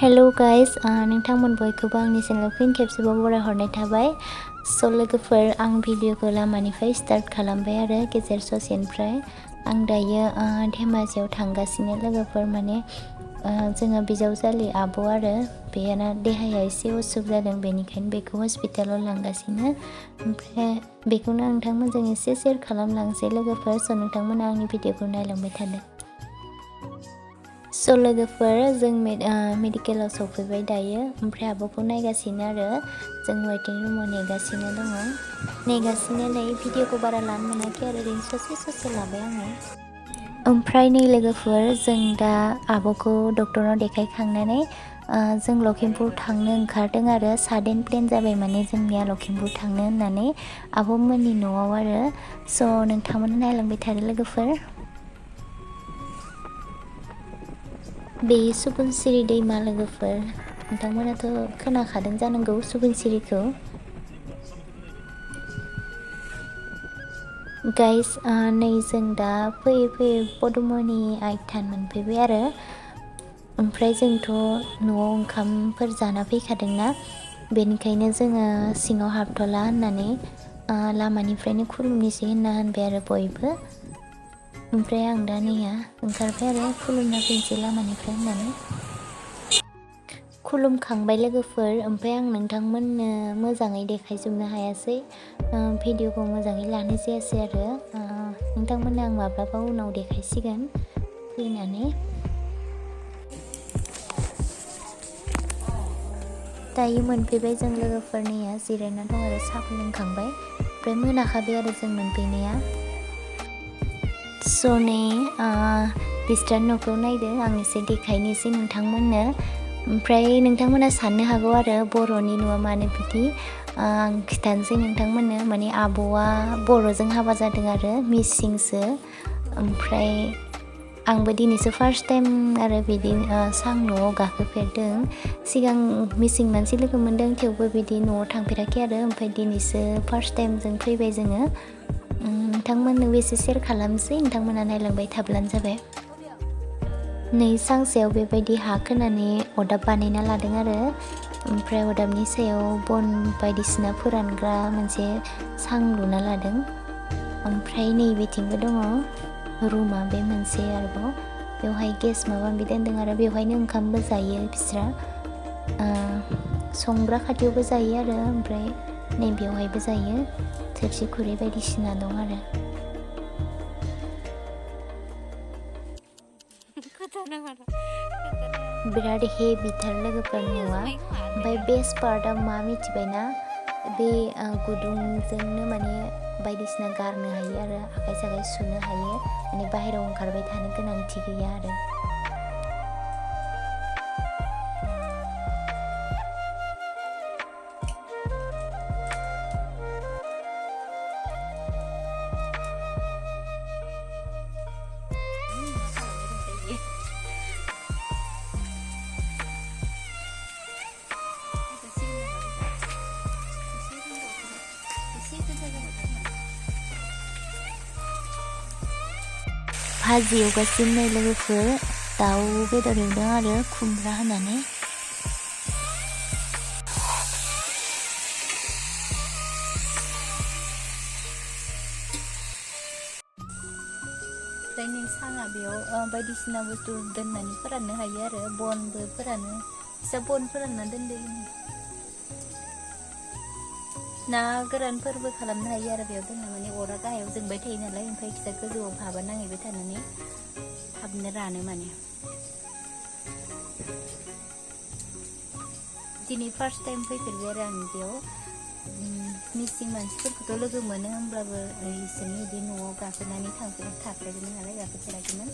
Hello guys, नोंथांमोन बयखौबो आंनि चेनेलाव फिन खेबसेबाव बरायहरनाय थाबाय। लोगोफोर आं भिडिअखौ लामानिफ्राय स्टार्ट खालामबाय आरो गेजेर ससेनिफ्राय। आं दायो धेमाजियाव थांगासिनो लोगोफोर माने जोङो बिजावजालि आब' आरो बेना देहाया एसे उसुख जादों बेनिखायनो बेखौ हस्पिटालाव लांगासिनो। ओमफ्राय बेखौनो नोंथांमोनजों एसे शेयार खालामलांसै लोगोफोर। नोंथांमोना आंनि भिडिअखौ नायलांबाय थादो। लोगोफोर जों मेडिकेलाव सफैबाय दायो। ओमफ्राय आब'खौ नायगासिनो आरो जों वेटिं रुमाव नेगासिनो दङ। नेगासिनो नै भिडिअखौ बारा लानो मोनाखै आरो ओरैनो ससे लाबाय आङो। ओमफ्राय नै लोगोफोर जों दा आब'खौ डक्टरनाव देखायखांनानै जों लखिमपुर थांनो ओंखारदों आरो साडेन प्लेन जाबाय माने जोंनिया लखिमपुर थांनो होननानै आब'मोननि न'आव आरो। नोंथांमोना नायलांबाय थादो लोगोफोर। बे सुबुनसिरि दैमा लोगोफोर नोंथांमोनाथ' खोनाखादों जानांगौ सुबुनसिरिखौ। गाइस नै जों दा फैयै पदुमनि आइथान मोनफैबाय आरो। ओमफ्राय जोंथ' न'आव ओंखामफोर जाना फैखादोंना बेनिखायनो जोङो सिङाव हाबथ'ला होननानै लामानिफ्रायनो खुलुमनोसै होनबाय आरो बयबो। ओमफ्राय आं दा नैया ओंखारबाय आरो खुलुमना फैनोसै लामानिफ्राय होननानै। खुलुमखांबाय लोगोफोर। ओमफ्राय आं नोंथांमोननो मोजाङै देखायजोबनो हायासै, भिडिअखौ मोजाङै लानाय जायासै आरो। नोंथांमोननो आं माब्लाबा उनाव देखायसिगोन फैनानै। दायो मोनफैबाय जों लोगोफोरनिया जिरायना दं आरो साहा लोंखांबाय। ओमफ्राय मोनाखाबाय आरो जों मोनफैनाया। नै बिस्रा न'खौ नायदो आं एसे देखायनोसै नोंथांमोननो। ओमफ्राय नोंथांमोना साननो हागौ आरो बर'नि न'आ मानो बिदि। आं खिथानोसै नोंथांमोननो माने आब'आ बर'जों हाबा जादों आरो मिसिंसो। ओमफ्राय आंबो दिनैसो फार्स्ट टाइम आरो बिदि सां न'आव गाखोफेरदों। सिगां मिसिं मानसि लोगो मोनदों थेवबो बिदि न'आव थांफेराखै आरो। ओमफ्राय दिनैसो फार्स्ट टाइम जों फैबाय जोङो। नोंथांमोननो एसे शेयार खालामसै, नोंथांमोना नायलांबाय थाब्लानो जाबाय। नै सांसेयाव बेबायदि हा खोनानै अरदाब बानायना लादों आरो। ओमफ्राय अरदाबनि सायाव बन बायदिसिना फोरानग्रा मोनसे सां लुना लादों। ओमफ्राय नैबेथिंबो दङ रुमा बे मोनसे आरोबाव बेवहाय गेस माबा माबि दोनदों आरो बेवहायनो ओंखामबो जायो बिस्रा। संग्रा खाथियावबो जायो आरो ओमफ्राय नै बेवहायबो जायो। थोरसि खुरै बायदिसिना दं आरो। बिराद हेभिथार लोगोफोर न'आ। ओमफ्राय बेस्ट पार्टआ मा मिथिबायना, बे गुदुंजोंनो माने बायदिसिना गारनो हायो आरो आखाइ साखाइ सुनो हायो। माने बाहेरायाव ओंखारबाय थानो गोनांथि गैया आरो। भाजि एवगासिनो लोगोफोर, दाउ बेदर एवदों आरो खुमब्रा होनानै। ओमफ्राय नै साङा बेयाव बायदिसिना बुस्थु दोननानै फोराननो हायो आरो बनबो फोरानो। फिसा बन फोरानना दोनदों। ना गोरानफोरबो खालामनो हायो आरो बेयाव दोनना, माने अरा गाहायाव जोंबाय थायो नालाय ओमफ्राय खिजा गोजौआव भाबा नांहैबाय थानानै थाबनो रानो माने। दिनै फार्स्ट टाइम फैफेरबाय आरो आं बेयाव। मिसिं मानसिफोरखौथ' लोगो मोनो होमब्लाबो इसोरनि बिदि न'आव गाखोनानै थाफेराखैमोन नालाय गाखोफेराखैमोन।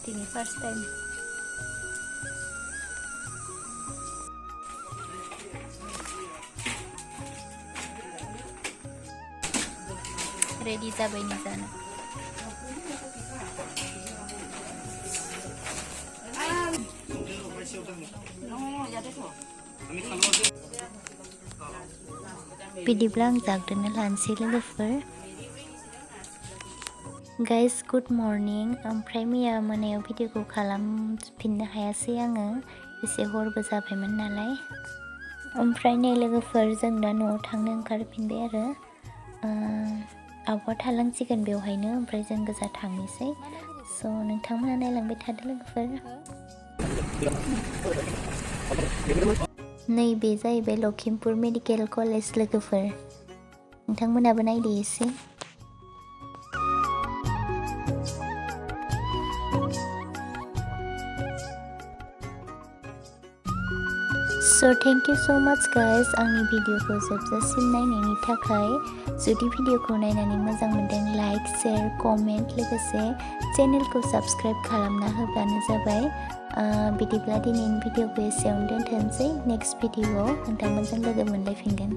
दिनै फार्स्ट टाइम। रेडि जाबाय नो जानो। बिदिब्ला आं जाग्रोनो लानोसै लोगोफोर। Guys good morning. ओमफ्राय मैया मोनायाव भिडिअखौ खालामफिननो हायासै आङो एसे हरबो जाबायमोन नालाय। ओमफ्राय नै लोगोफोर जों दा न'आव थांनो ओंखारफिनबाय आरो आब'आ थालांसिगोन बेवहायनो ओमफ्राय जों गोजा थांनोसै। स' नोंथांमोना नायलांबाय थादो लोगोफोर। नैबे जाहैबाय लखिमपुर मेडिकेल कलेज लोगोफोर, नोंथांमोनाबो नायदो एसे। So thank you so much guys आंनि भिडिअखौ जोबजासिम नायनायनि थाखाय। जुदि भिडिअखौ नायनानै मोजां मोनदों लाइक, शेयार, कमेन्ट लोगोसे चेनेलखौ साबस्क्राइब खालामना होबानो जाबाय। बिदिब्ला दिनैनि भिडिअखौ एसेयावनो दोनथ'नोसै। नेक्स्ट भिडिअआव नोंथांमोनजों लोगो मोनलायफिनगोन।